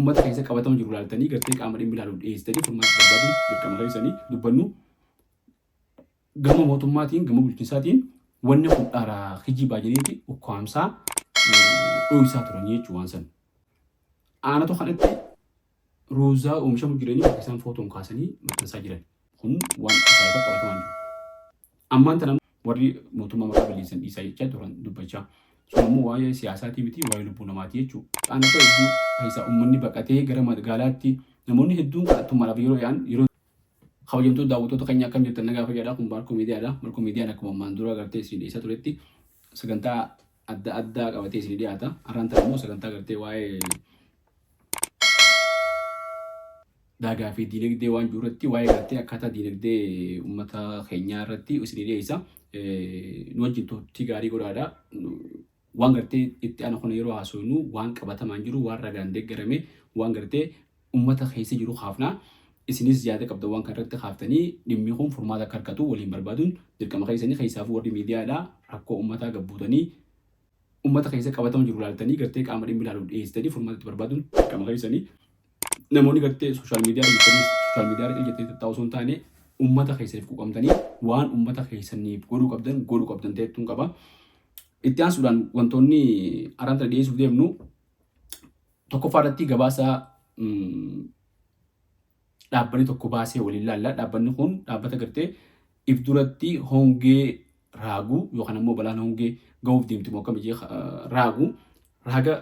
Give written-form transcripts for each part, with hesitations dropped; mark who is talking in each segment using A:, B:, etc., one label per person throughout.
A: Uummata keessa qabatama jiru ilaaltanii gartee qaama dhimmi ilaaluuf dhiyeessitanii furmaata barbaaduun dirqama keessanii dubbannu. Gama mootummaatiin gama bulchiinsaatiin wanni kun dhara kijibaa jedhaniiti ukkaamsaa dho'isaa turanii jechuudha waan san. Aanatu kanatti ruuzaa oomishamu jiranii bakka isaan footoon kaasanii maxxansaa jiran. Kun waan ajaa'iba qabatamaan jiru. Ammaan tana warri mootummaa maqaa balleessan dhiisaa jechaa turan dubbachaa. Sun ammoo waa'ee siyaasaatii miti waa'ee lubbuu namaati jechuudha. Aanota hedduu keessaa uummanni baqatee gara magaalaatti namoonni hedduun kadhattummaadhaaf yeroo yaa'an yeroo Kabajamtoota daawwattoota keenya akkam jirtan nagaa fayyaadha kun Baarkoo Miidiyaadha. Baarkoo Miidiyaan akkuma ammaan dura gartee isin dhiyeessaa turetti sagantaa adda addaa qabatee isin dhiyaata. Har'aan tana immoo sagantaa gartee waa'ee daagaa fi diinagdee waan jiru irratti waa'ee gartee akkaataa diinagdee uummata keenyaa irratti isin dhiyeessa. Nu wajjin turtii gaarii godhaadha. Waan gartee itti aanu kana yeroo haasofnu waan qabatamaan jiru waan ragaan deeggarame waan gartee uummata keessa jiru kaafna. Isinis yaada qabdan waan kana irratti kaaftanii dhimmi kun furmaata akka argatu waliin barbaaduun dirqama keessanii keessaafuu warri miidiyaadha rakkoo uummataa gabbuutanii uummata keessa qabatama jiru ilaaltanii gartee qaama dhimmi ilaaluuf dhiyeessitanii furmaata itti barbaaduun dirqama keessanii. Namoonni gartee sooshaal miidiyaa irra jirtanis sooshaal miidiyaa irra jettanii tattaa'u osoo hin taane uummata keessaniif quuqamtanii waan uummata keessaniif godhuu qabdan godhuu qabdan ta'ettuun qaba. Itti aansuudhaan wantoonni araan tana dhiyeessuuf deemnu tokkoffaa irratti gabaasa dhaabbanni tokko baasee waliin laalla. Dhaabbanni kun dhaabbata gartee if duratti hongee raagu yookaan ammoo balaan hongee ga'uuf deemti moo akkam jee raagu raaga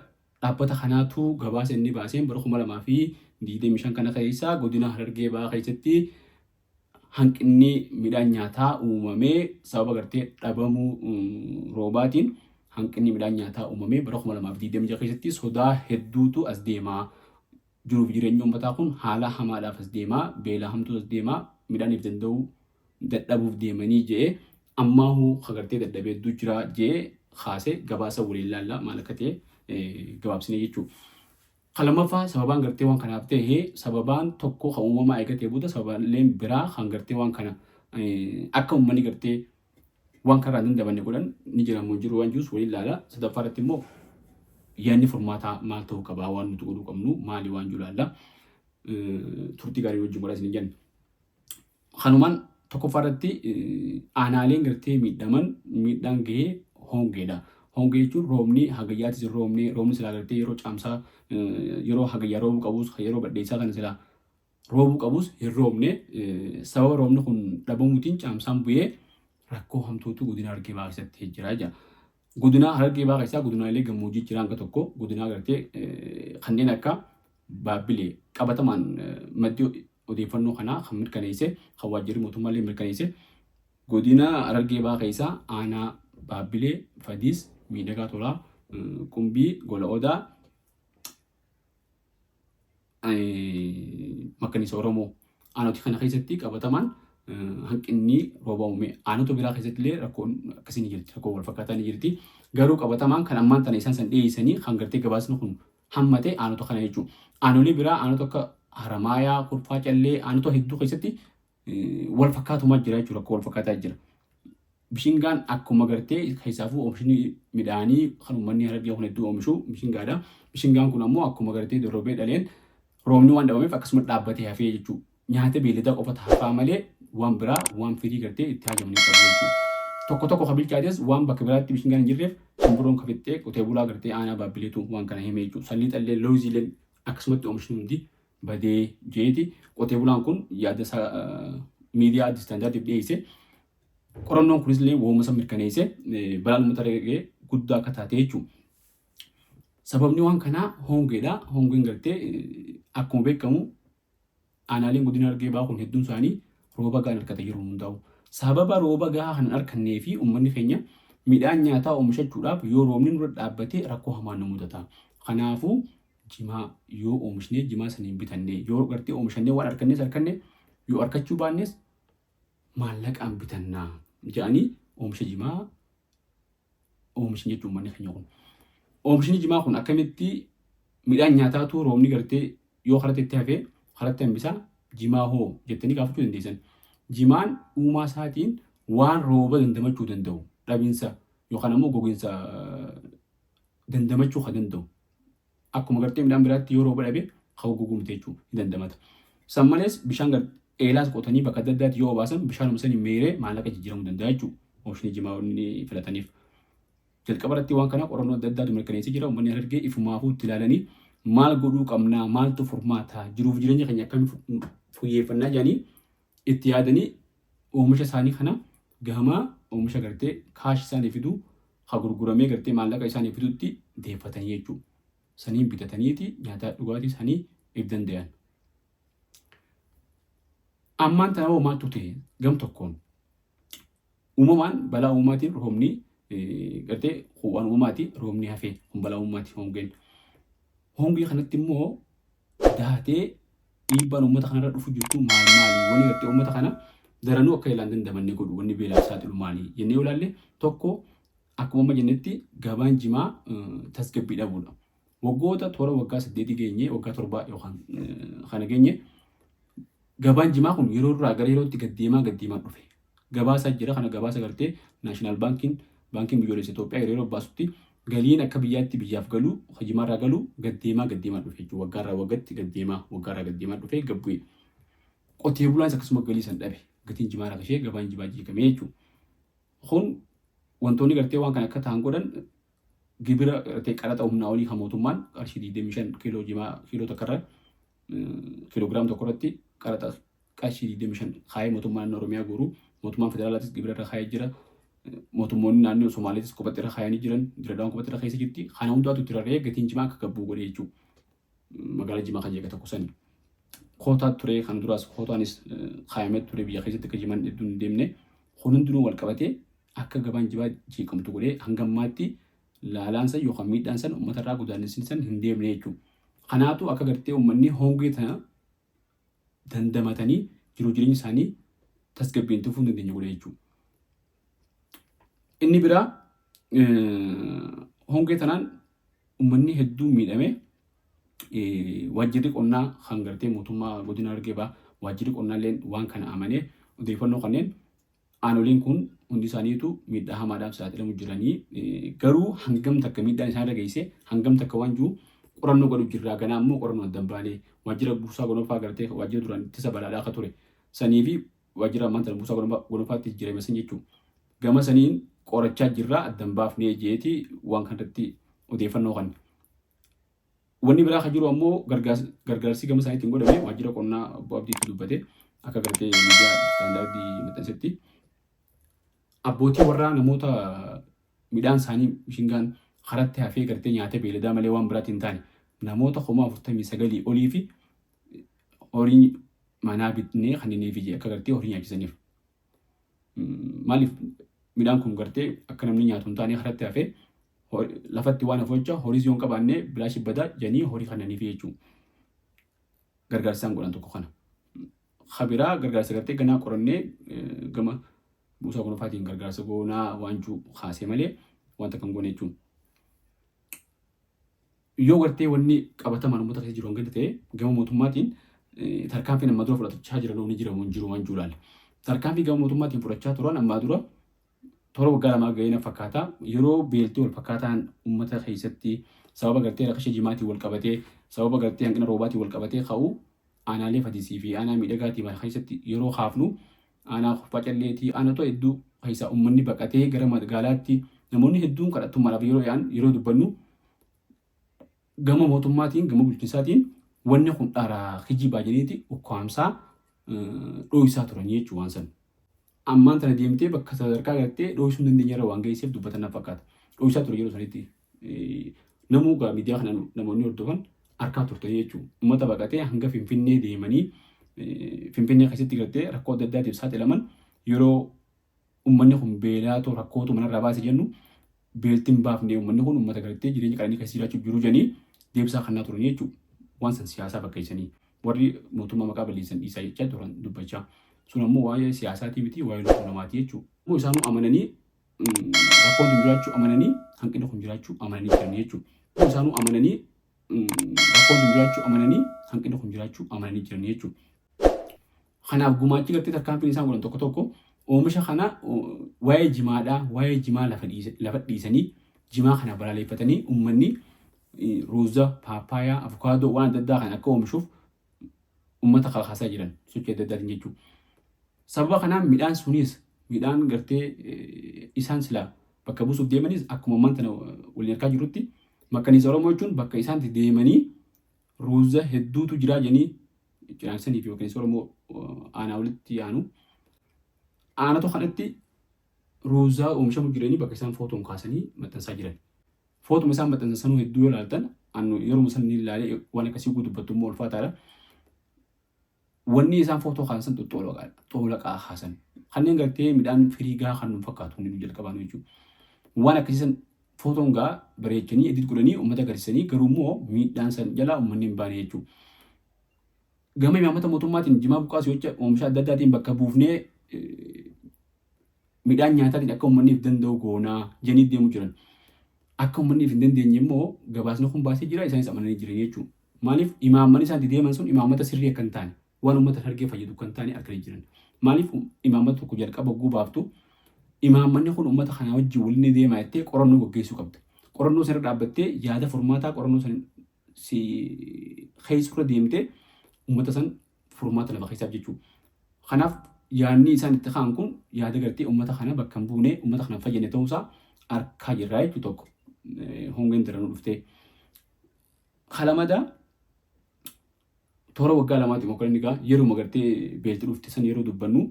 A: dhaabbata kanaatu gabaasa inni baaseen bara 2025 kana keessa godina Harargee Bahaa keessatti hanqinni midhaan nyaataa uumamee sababa gartee dhabamuu roobaatiin hanqinni midhaan nyaataa uumamee bara 2026 keessatti sodaa hedduutu as deemaa jiruuf jireenyi uummataa kun haala hamaadhaaf as deemaa beela hamtuu as deemaa midhaaniif danda'uu dadhabuuf deemanii je'e ammaahuu kagartee dadhabee hedduu jira je'e kaase gabaasa waliin laalla maal akka ta'e gabaabsinee jechuudha. Kan lammaffaa sababaan gartee waan kanaaf ta'e sababaan tokko kan uumamaa eegatee booda sababaaleen biraa kan gartee waan kana akka uummanni gartee waan kanarraa hin dandamanne godhan ni jira moo jiru waan jirus waliin laala. Sadaffaa irratti immoo yaadni furmaataa maal ta'uu qaba waan nuti godhuu qabnu maali waan jiru laalla. Turtii gaarii wajjin godhaa isin jenna. Kanumaan tokkoffaa irratti aanaaleen gartee miidhaman miidhaan gahee hongeedha. Hongee jechuun roobni hagayyaatis hin roobne roobni silaa gartee yeroo caamsaa yeroo hagayyaa roobuu qabus yeroo badheessaa kana silaa roobuu qabus hin roobne sababa roobni kun dhabamuutiin caamsaan bu'ee rakkoo hamtuutu godina Harargee Bahaa keessatti jira jedha. Godina Harargee Bahaa keessaa godinaalee gammoojjii jira hanga tokko godinaa gartee kanneen akka Baabbilee qabatamaan maddi odeeffannoo kanaa kan mirkaneesse kan waajjirri mootummaallee mirkaneesse godina Harargee Bahaa keessaa aanaa Baabbilee, Fadiis, Miidhagaa Tolaa, Qumbii, Gola Odaa, Makkanniisa Oromoo aanota kana keessatti qabatamaan hanqinni roobaa uume. Aanota biraa keessatti illee rakkoon akkasii ni jirti. Rakkoon wal fakkaataa ni jirti. Garuu qabatamaan kan ammaan tana isaan san dhiyeessanii kan gartee gabaasni kun hammate aanota kana jechuudha. Aanolee biraa aanota akka Haramaayaa, Kurfaa Callee aanota hedduu keessatti wal fakkaatumaa jira jechuudha. Rakkoo wal fakkaataa jira. Bishingaan akkuma gartee keessaafuu oomishni midhaanii kan uummanni Harargee kun hedduu oomishu bishingaadha. Bishingaan kun ammoo akkuma gartee dorrobee dhaleen roobni waan dhabameef akkasuma dhaabbatee hafee jechuudha. Nyaata beeyladaa qofa hafaa malee waan biraa waan firii gartee itti haajamanii qabu jechuudha. Tokko tokko kan bilchaates waan bakka biraatti bishingaan hin jirreef simbirroon kan fixxee qotee bulaa gartee aanaa Baabbileetu waan kana hime jechuudha. Salliixallee looziileen akkasumatti oomishni hundi badee jeeti qotee bulaan kun yaada isaa miidiyaa Addis Standardiif dhiyeesse. Qorannoon kunis illee wooma san mirkaneesse balaan uummata irra ga'e guddaa akka taate jechuudha. Sababni waan kanaa hongeedha. Hongeen gartee akkuma beekamu aanaaleen godina Harargee Bahaa kun hedduun isaanii rooba gahaan argata yeroo hundaa'u. Sababa rooba gahaa kan hin argannee fi uummanni keenya midhaan nyaataa oomishachuudhaaf yoo roobni nurra dhaabbate rakkoo hamaan nu mudata. Kanaafuu jimaa yoo oomishnee jimaa saniin bitannee yoo gartee oomishannee waan argannes arganne yoo argachuu baannes maallaqaan bitannaa jedhanii oomisha jimaa oomishan jechuun uummanni keenya kun. Oomishni jimaa kun akkamitti midhaan nyaataatu roobni gartee yoo karatti itti hafe karatti hambisaa jimaa hoo jettanii gaafachuu dandeessan. Jimaan uumaa isaatiin waan rooba dandamachuu danda'u dhabinsa yookaan ammoo gogiinsa dandamachuu kan danda'u. Akkuma gartee midhaan biraatti yoo rooba dhabe Kan goggoguu miti jechuudha. Ni dandamata. San malees bishaan eelaas qotanii bakka adda addaatti yoo obaasan bishaanuma sanii meeree maallaqa jijjiiramuu danda'a jechuudha. Oomishni jimaa inni filataniif. Jalqaba irratti waan kana qorannoo adda addaatu mirkaneessee jira. Uummanni Harargee ifumaafuu itti ilaalanii maal godhuu qabnaa, maaltu furmaata, jiruuf jireenya keenya akkamiin fooyyeffannaa jedhanii itti yaadanii oomisha isaanii kana gamaa oomisha gartee kaash isaanii fidu ha gurguramee gartee maallaqa isaanii fidutti deeffatanii jechuudha. Saniin bitataniiti nyaataa dhugaatii isaanii if dandayan. Ammaan tana hoo maaltu ta'e? Gam tokkoon uumamaan balaa uumamaatiin roobni gartee waan uumamaati, roobni hafee kun balaa uumamaati hongeen. Hongee kanatti immoo dahatee dhiibbaan uummata kanarra dhufu jirtu maal maali? Wanni gartee uummata kana daranuu akka ilaan dandamanne godhu, wanni beelaaf saaxilu maali jennee yoo ilaalle, tokko akkuma amma jennetti gabaan jimaa tasgabbii dhabuudha. Waggoota toora waggaa 8 geenye, waggaa 7 yookaan kana geenye, gabaan jimaa kun yeroo irraa gara yerootti gad deemaa gad deemaa dhufe. Gabaasa jira kana, gabaasa gartee National Baankiin, Baankiin Biyyoolessa Itoophiyaa yeroo yeroo baasutti, galiin akka biyyaatti biyyaaf galu, jimaarraa galu gad deemaa gad deemaa dhufe jechuudha. Waggaarraa waggaatti gad deemaa, waggaarraa gad deemaa dhufe, gad bu'e. Qotee bulaanis akkasuma galii san dhabe. Gatiin jimaa rakashee, gabaan jimaa jeeqamee jechuudha. Kun wantoonni gartee waan kana akka ta'an godhan gibira gartee qaraxa humnaa olii kan mootummaan qarshii 25 kiiloo jimaa kiiloo tokkorra, kiiloogiraam tokko irratti qaraxa qarshii 25 kaayee mootummaan naannoo Oromiyaa guuru, mootummaan federaalaatis gibira irra kaayee jira. Mootummoonni naannoo Somaaleetis kophatti irra kaayanii jiran, Diradawaan kophatti irra keessa jirti. Kana hundaatu itti rarra'ee gatiin jimaa akka gabbuu godhe jechuudha. Magaalaa jimaa kan jeeqa tokko sani. Kootaa ture kan duraas kootaanis kaayamee ture biyya keessatti akka jimaan hedduun hin deemne. Kun hundinuu wal qabatee akka gabaan jimaa jeeqamtu godhee hanga ammaatti laalaan san yookaan miidhaan san uummata irraa godaannisni san hin deemne jechuudha. Kanaatu akka gartee uummanni hongee tana dandamatanii jiruu jireenya isaanii tasgabbiin tufuu hin dandeenye godhe jechuudha. Inni biraa hongee tanaan uummanni hedduu miidhame. Waajjirri qonnaa kan gartee mootummaa godina Harargee Bahaa, waajjirri qonnaa illee waan kana amanee odeeffannoo kanneen aanoleen kun hundi isaaniitu miidhaa hamaadhaaf saaxilamu jiranii, garuu hangam takka miidhaan isaan irra geesse, hangam takka waan jiru qorannoo godhu jirraa, ganaa immoo qorannoo adda hin baane. Waajjira buusaa gonofaa gartee waajjira duraan ittisa balaadhaa akka ture sanii fi waajjira ammaan tana buusaa gonofaatti jijjiirame san jechuun gama saniin qorachaa jirraa, adda hin baafnee jeeti waan kanarratti odeeffannoo kan. Wanni biraa kan jiru ammoo gargaarsi gama isaaniitiin godhame, waajjira qonnaa obbo Abdiitti dubbate akka gartee miidiyaa istaandaardii maxxansetti, abbootii warraa namoota midhaan isaanii mishingaan karatti hafee gartee nyaata beeyladaa malee waan biraatti hin taane namoota 49,000 olii fi horii manaa bitnee kanneenii fi akka gartee horii nyaachisaniif. Maaliif midhaan kun gartee akka namni nyaatu hin taane karatti hafee lafatti waan hafu jecha, horiis yoo hin qabaanne bilaashi bada jedhanii horii kannaniif jechuudha. Gargaarsa isaan godhan tokko kana. Kabiraa gargaarsa gartee ganaa qorannee gama buusaa gonofaatiin gargaarsa goonaa waan jiru kaasee malee wanta kan goone jechuudha. Yoo gartee wanni qabatamaan uummata keessa jiru hanga ta'e, gama mootummaatiin tarkaanfiin amma dura fudhachaa jiran ni jira hin jiru waan jiru ilaalla. Tarkaanfii gama mootummaatiin fudhachaa turan ammaa dura toora waggaa 2 gahee na fakkaata. Yeroo beeltii wal fakkaataan uummata keessatti sababa gartee rakasha jimaatiin wal qabatee, sababa gartee hanqina roobaatiin wal qabatee ka'u, aanaalee Fadisii fi aanaa Miidhagaatii mara keessatti yeroo kaafnu, aanaa Kuffaa Calleetii, aanota hedduu keessaa uummanni baqatee gara magaalaatti namoonni hedduun kadhattummaadhaaf yeroo yaa'an yeroo dubbannu, gama mootummaatiin, gama bulchiinsaatiin wanni kun dharaa, kijibaa jedhaniiti ukkaamsaa dhooysaa turanii jechuudha waan sana. Ammaan tana deemtee bakka sadarkaa gartee dhooysuu hin dandeenye irra waan geesseef dubbatan na fakkaata. Dhooysaa ture yeroo sanitti namuu gaa miidiyaa kana namoonni hordofan harkaa turtanii jechuudha. Uummata baqatee hanga Finfinnee deemanii Finfinnee keessatti gartee rakkoo adda addaatiif saaxilaman, yeroo uummanni kun beelaatu rakkootu manarraa baase jennu, beelti hin baafne, uummanni kun uummata gartee jireenya qananii keessa jiraachuuf jiru jedhanii deebisaa kannaa turanii jechuudha. Waan san siyaasaa fakkeessanii warri mootummaa maqaa balleessan dhiisaa jechaa turan dubbachaa. Sun ammoo waa'ee siyaasaatii miti, waa'ee lubbuu namaati jechuudha. Immoo isaanuu amananii rakkoon kun jiraachuu amananii, hanqinni kun jiraachuu amananii jiran jechuudha. Immoo isaanuu amananii rakkoon kun jiraachuu amananii, hanqinni kun jiraachuu amananii jiran jechuudha. Kanaaf gumaachi gartee tarkaanfiin isaan godhan tokko tokko oomisha kana waa'ee jimaadhaa, waa'ee jimaa lafa dhiisanii, jimaa kana balaaleffatanii uummanni Ruuza, paappaayaa, avukaadoo waan adda addaa kan akka oomishuuf uummata kakaasaa jiran sochii adda addaatiin jechuudha. Sababa kanaan midhaan sunis midhaan gartee isaan silaa bakka buusuuf deemanis akkuma ammaan tana waliin argaa jirrutti Makkaniisa Oromoo jechuun bakka isaan itti deemanii ruuza hedduutu jiraa jedhanii cinaaksanii fi Makkaniisa Oromoo aanaa walitti aanu. Aanatu kanatti ruuzaa oomishamu jiranii bakka isaan footoon kaasanii maxxansaa jiran. Footuma isaan maxxansan sanuu hedduu yoo ilaaltan annu yeruma san ni ilaalee waan akkasii gudubbattu immoo ulfaataadha. Wanni isaan footoo kaasan xoxxoolaqaa kaasan. Kanneen gartee midhaan firii gahaa kan nu fakkaatu hundi nu jalqabaan jechuudha. Waan akkasii san footoon gaa bareechanii edit godhanii uummata agarsiisanii garuu immoo miidhaan san jalaa uummanni hin baane jechuudha. Gama imaammata mootummaatiin jimaa buqqaasuu jecha oomisha adda addaatiin bakka buufnee midhaan nyaataatiin akka uummanni if danda'u goonaa jedhanii deemu jiran. Akka uummanni if hin dandeenye immoo gabaasni kun baasee jira isaanis amananii jiran jechuudha. Maaliif imaammanni isaan itti deeman sun imaammata sirrii akka hin taane waan uummata hargee fayyadu akka hin taane arganii jiran. Maaliif imaammata tokko jalqaba hogguu baaftu imaammanni kun uummata kanaa wajjin waliin deemaa jettee qorannoo gaggeessuu qabda. Qorannoo sana irra dhaabbattee yaada furmaataa qorannoo sana si keessurra deemtee uummata san furmaata lafa keessaaf jechuudha. Kanaaf yaadni isaan itti ka'an kun yaada gartee uummata kana bakka hin buune uummata kana hin fayyadne ta'uusaa arkaa jirraa jechuu tokko hongeen daranuu dhuftee. Kalamadaa toora waggaa lamaati mokkora inni gaa yeruma gartee beelti dhufte san yeroo dubbannu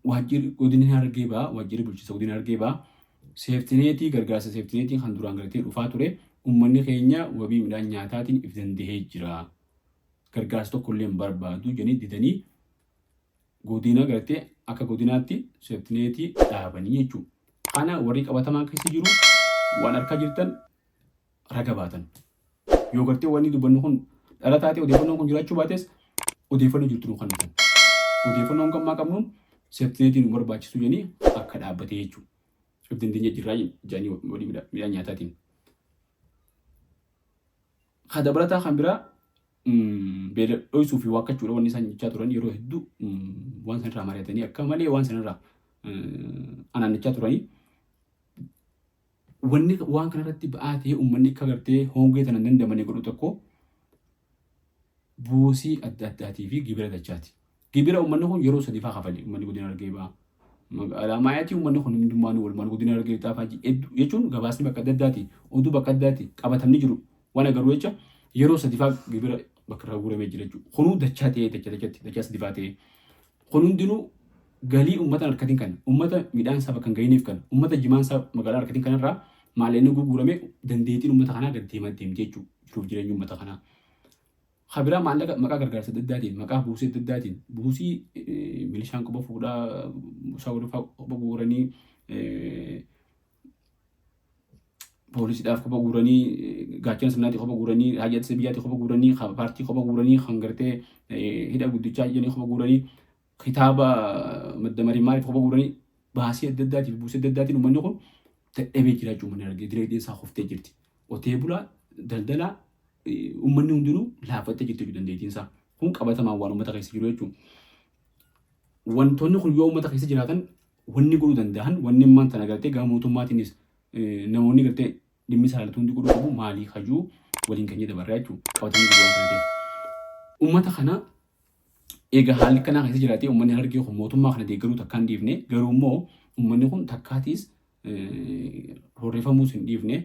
A: waajjirri godina Harargee Bahaa waajjirri bulchiinsa godina Harargee Bahaa seeftineetii gargaarsa seeftineetii kan duraan gartee dhufaa ture uummanni keenya wabii midhaan nyaataatiin if danda'ee jira. Gargaarsa tokko illee hin barbaadu jedhanii didanii godina gartee akka godinaatti seeftineetii dhaabanii jechuudha. Kana warri qabatamaan keessa jiru waan harkaa jirtan raga baatan. Yoo gartee wanni dubbannu kun dhala taate odeeffannoon kun jiraachuu baates odeeffannoo jirtu nu kennitan. Odeeffannoo hanga ammaa qabnuun seeftineetiin nu barbaachisu jedhanii akka dhaabbatee jechuudha. Of dandeenye jirraa jedhanii walii midhaan nyaataatiin. Ka dabalataa kan biraa beela dhoysuu fi waakkachuudha wanni isaan jechaa turan yeroo hedduu waan sanirraa mari'atanii akka malee waan sanirraa anaannichaa turanii. Wanni waan kanarratti ba'aa ta'ee uummanni akka gartee hongee tana hin dandamane godhu tokko buusii adda addaatii fi gibira dachaati. Gibira uummanni kun yeroo sadii faa kafale uummanni godina Harargee Bahaa. Magaalaa Maayatii uummanni kun hundummaanuu walumaan godina Harargee Lixaa faa jechuun gabaasni bakka adda addaati oduu bakka addaati qabatamni jiru waan agarru jecha yeroo sadii faa gibira bakka irraa guuramee jira jechuudha. Kunuu dachaa ta'ee dacha dachatti dachaa sadii faa ta'ee. Kun hundinuu galii uummata hin argatin kana, uummata midhaan isaa bakka hin gahiniif kana, uummata jimaan isaa magaalaa argatin kanarraa maallaqni gurgurame dandeettiin uummata kanaa gad deemaa deemti jechuudha. Jiruuf jireenyi uummata kanaa. Kan biraa maallaqa maqaa gargaarsa adda addaatiin, maqaa buusii adda addaatiin, buusii milishaan quba fuudhaa, buusaa godhufaa quba guuranii, poolisiidhaaf kopha guuranii, gaachana sirnaatii kopha guuranii, raayyaa ittisa biyyaatii kopha guuranii, kan paartii kopha guuranii, kan gartee hidha guddichaa jedhanii kopha guuranii, kitaaba madda marii maaliif kopha guuranii, baasii adda addaatiif buusii adda addaatiin uummanni kun dadhabee jiraachuu uummanni argee dinagdeen isaa kuftee jirti. Qotee bulaa, daldalaa, uummanni hundinuu laaffattee jirti jechuudha dandeettiin isaa. Kun qabatamaan waan uummata keessa jiru jechuudha. Wantoonni kun yoo uummata keessa jiraatan wanni godhuu danda'an wanni ammaan tana gartee gama mootummaatiinis namoonni gartee dhimmi saalatu hundi godhuu qabu maalii kajuu waliin keenya dabarraa jechuudha. Qabatamni jiru waan kana ta'eef. Uummata kana egaa haalli kanaa keessa jiraatee uummanni Harargee kun mootummaa kana deeggaruu takkaa hin dhiifne garuu immoo uummanni kun takkaatiis horreeffamuus hin dhiifne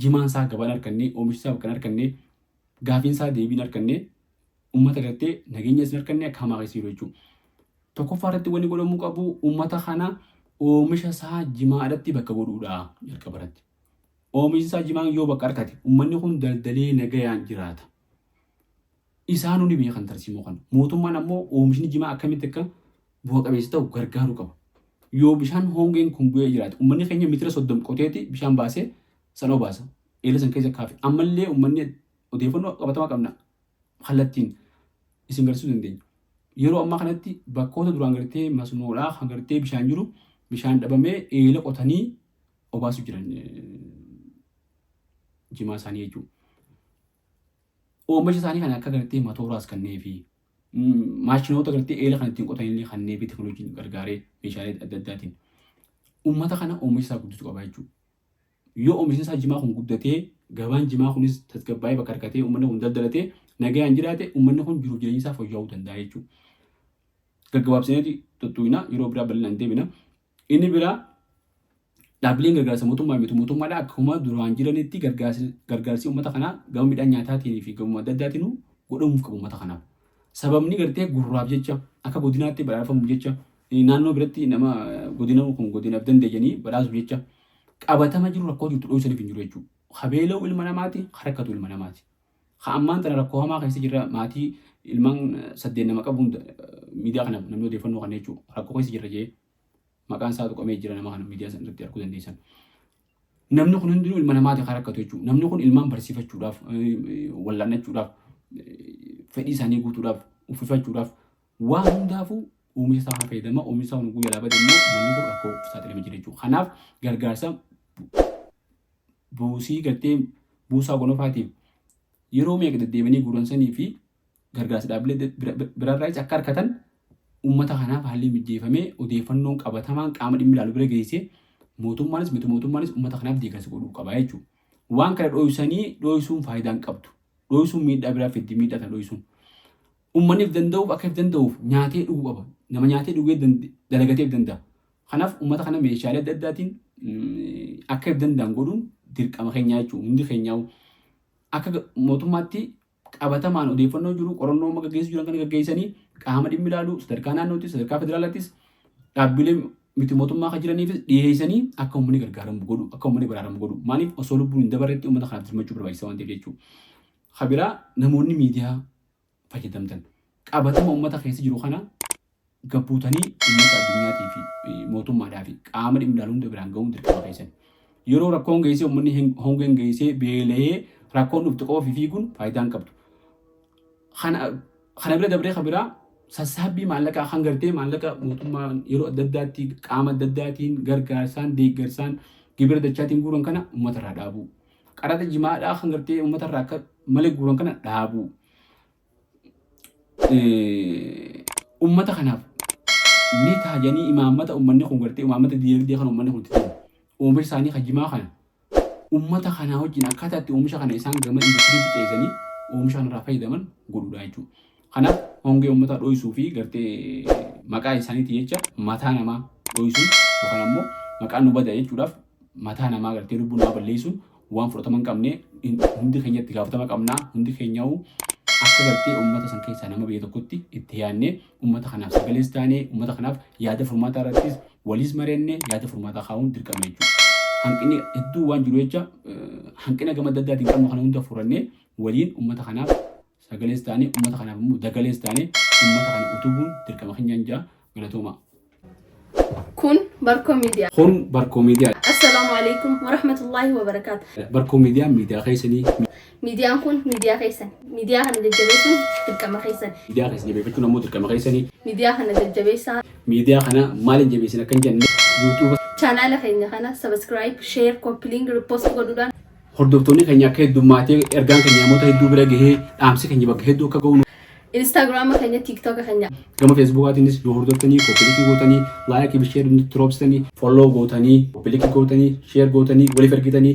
A: jimaan isaa gabaan arganne oomishni isaa bakka hin arganne gaafiin isaa deebii hin arganne uummata gartee nageenya hin arganne akka hamaa keessa jiru jechuudha. Tokkoffaa irratti wanni godhamuu qabu uummata kana oomisha isaa jimaadhatti bakka godhuudha jalqaba irratti. Oomishni isaa jimaan yoo bakka argate uummanni kun daldalee nagayaan jiraata. Isaanuu ni beekan tarsiimoo kana. Mootummaan ammoo oomishni jimaa akkamitti akka bu'a qabeessa ta'u gargaaruu qaba. Yoo bishaan hongeen kun bu'ee jiraate uummanni keenya mitira 30 qoteeti bishaan baasee san obaasa. Eela san keessa kaafe. Ammallee uummanni odeeffannoo qabatamaa qabna kallattiin isin garsiisuu dandeenya. Yeroo ammaa kanatti bakkoota duraan gartee masnoodhaa kan gartee bishaan jiru bishaan dhabamee eela qotanii obaasuu jiran jimaa isaanii jechuudha. Oomisha isaanii kana akka gartee matooraas kanneefi maashinoota gartee eela kan ittiin qotanillee kanneefi teekinooloojiin gargaaree meeshaalee adda addaatiin uummata kana oomisha isaa guddisuu qaba jechuudha. Yoo oomishni isaa jimaa kun guddatee, gabaan jimaa kunis tasgabbaa'ee bakka argatee, uummanni kun daldalatee nagayaan jiraate, uummanni kun jiruuf jireenyi isaa fooyya'uu danda'a jechuudha. Gaggabaabsineeti tuttuqna, yeroo biraa bal'inaan deebina. Inni biraa, dhaabbileen gargaarsa mootummaa miti mootummaadha akkuma duraan jiranitti gargaarsi uummata kanaa gama midhaan nyaataatiin fi gama adda addaatiin godhamuuf qabu uummata kanaaf. Sababni gartee gurraaf jecha akka godinaatti badhaafamuuf jecha, naannoo biratti nama godina kun godinaaf danda'anii badhaasuuf jecha qabatama jiru rakkoo jirtu dhoksaniif hin jiru jechuudha. Habeela'u ilma namaati, rakkatu ilma namaati. Ha ammaan tana rakkoo hamaa keessa jirra, maatii ilmaan 8 nama qabuun miidiyaa kana namni odeeffannoo kana jechuudha. Rakkoo keessa jirra jee maqaan isaa tuqamee jira, nama kana miidiyaa sana irratti arguu dandeessan. Namni kun hundinuu ilma namaati kan rakkatu jechuudha. Namni kun ilmaan barsiifachuudhaaf, wal'aannachuudhaaf, fedhii isaanii guutuudhaaf, uffifachuudhaaf, waa hundaafuu oomisha isaa kana fayyadama. Oomisha isaa kun guyyaa bade immoo manni kun rakkoo saaxilamee jira jechuudha. Kanaaf gargaarsa buusii gartee buusaa gonofaatiif yeroo meeqa deddeebianii guuransanii fi gargaarsa dhaabbilee biraarraayis akka argatan uummata kanaaf haalli mijeeffamee, odeeffannoon qabatamaan qaama dhimmi ilaalu bira geessee, mootummaanis miti mootummaanis uummata kanaaf deeggarsa godhuu qaba jechuudha. Waan kana dho'isanii dho'isuun faayidaa hin qabdu. Dho'isuun miidhaa biraa fiddi, miidhaa kana dho'isuun. Uummanni if danda'uuf, akka if danda'uuf nyaatee dhuguu qaba. Nama nyaatee dhugee dalagatee if danda'a. Kanaaf uummata kana meeshaalee adda addaatiin akka if danda'an godhuun dirqama keenyaa jechuudha. Hundi keenyaa akka mootummaatti qabatamaan odeeffannoo jiru qorannoo amma gaggeessuu jiran kana gaggeessanii, qaama dhimmi ilaalu sadarkaa naannootti, sadarkaa federaalaattis, dhaabbilee miti mootummaa kan jiraniifis dhiyeessanii akka uummanni gargaaramu godhu, akka uummanni baraaramu godhu. Maaliif osoo lubbuun hin dabarretti uummata kanaaf dirmachuu barbaachisaa waan ta'eef jechuudha. Kabiraa, namoonni miidiyaa fayyadamtan qabatama uummata keessa jiru kana gabbuutanii uummata addunyaatii fi mootummaadhaa fi qaama dhimmi ilaalu hunda biraan gahuun dirqama keessan. Yeroo rakkoon geessee, uummanni hongeen geessee beela'ee rakkoon dhufte qofa fi fiiguun faayidaa hin qabdu. Kana bira dabree kabiraa, sassaabbii maallaqaa kan gartee maallaqa mootummaa yeroo adda addaatti qaama adda addaatiin gargaarsaan, deeggarsaan, gibira dachaatiin guuran kana uummata irraa dhaabuu. Qaraxa jimaadhaa kan gartee uummata irraa akka malee guuran kana dhaabuu. Uummata kanaaf ni taajanii imaammata uummanni kun gartee imaammata diinagdee kan uummanni kun itti deemu. Oomisha isaanii kan jimaa kana uummata kanaa wajjin akkaataa itti oomisha kana isaan gama industiriitti ceesanii oomisha kanarraa fayyadaman godhuudha jechuudha. Kanaaf hongee uummataa dho'isuu fi gartee maqaa isaaniitii jecha mataa namaa dho'isuun yookaan ammoo maqaan nu bada jechuudhaaf mataa namaa gartee lubbuu namaa balleessuun waan fudhatama hin qabne. Hundi keenya itti gaafatama qabnaa. Hundi keenyaa'u akka gartee uummata san keessaa nama biyya tokkotti itti yaadnee, uummata kanaaf sagalees taanee, uummata kanaaf yaada furmaataa irrattis waliis mari'annee yaada furmaataa kaa'uun dirqama jechuudha. Hanqinni hedduu waan jiru jecha, hanqina gama adda addaatiin qabnu kana hunda furannee, waliin uummata kanaaf sagalees taanee, uummata kanaaf immoo dagalees taanee, uummata kana utubuun dirqama keenyaan jaa. Galatooma.
B: Kun Barkoo Miidiyaa.
A: Kun Barkoo Miidiyaa.
B: Assalaamu alaikum warahmatullaahi wabarakaatu.
A: Barkoo Miidiyaa miidiyaa keessanii.
B: Miidiyaan kun miidiyaa keessan. Miidiyaa kana jajjabeessuun dirqama keessan.
A: Miidiyaa keessa jabeeffachuun ammoo dirqama keessanii.
B: Miidiyaa kana jajjabeessaa.
A: Miidiyaa kana maaliin jabeessin akka hin jenne, YouTube
B: Chaanaala keenya kana subscribe, share, copy link, repost godhuudhaan
A: hordoftoonni keenya akka heddummaatee, ergaan keenya namoota hedduu bira gahee, dhaamsi keenya bakka hedduu akka gahu
B: Instagram keenya, TikTok keenya,
A: gama Facebookaatiinis nu hordoftanii, copy link gootanii, like fi share nutti roobsitanii, follow gootanii, copy link gootanii, share gootanii, waliif ergitanii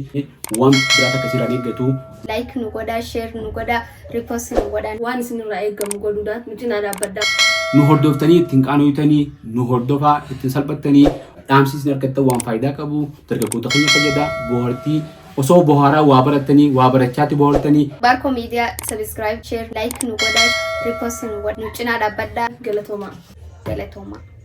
A: waan biraa takka sirraan eeggatu.
C: Like nu godhaa, share nu godhaa, repost nu godhaa.
B: Waan isinirraa eegamu godhuudhaan nu cinaa dhaabbadhaa.
A: Nu hordoftanii ittiin qaanoytanii, nu hordofaa ittiin salphattanii, dhaamsi isin argattan waan faayidaa qabu, dargaggoota keenya fayyada, bohaartii osoo bohaaraa waa barattanii, waa barachaatti bohaartanii.
C: Barkoo Miidiyaa subscribe, share, like nu godhaa, repost nu godhaa, nu cinaa dhaabbadhaa.
B: Galatoomaa.
C: Galatoomaa.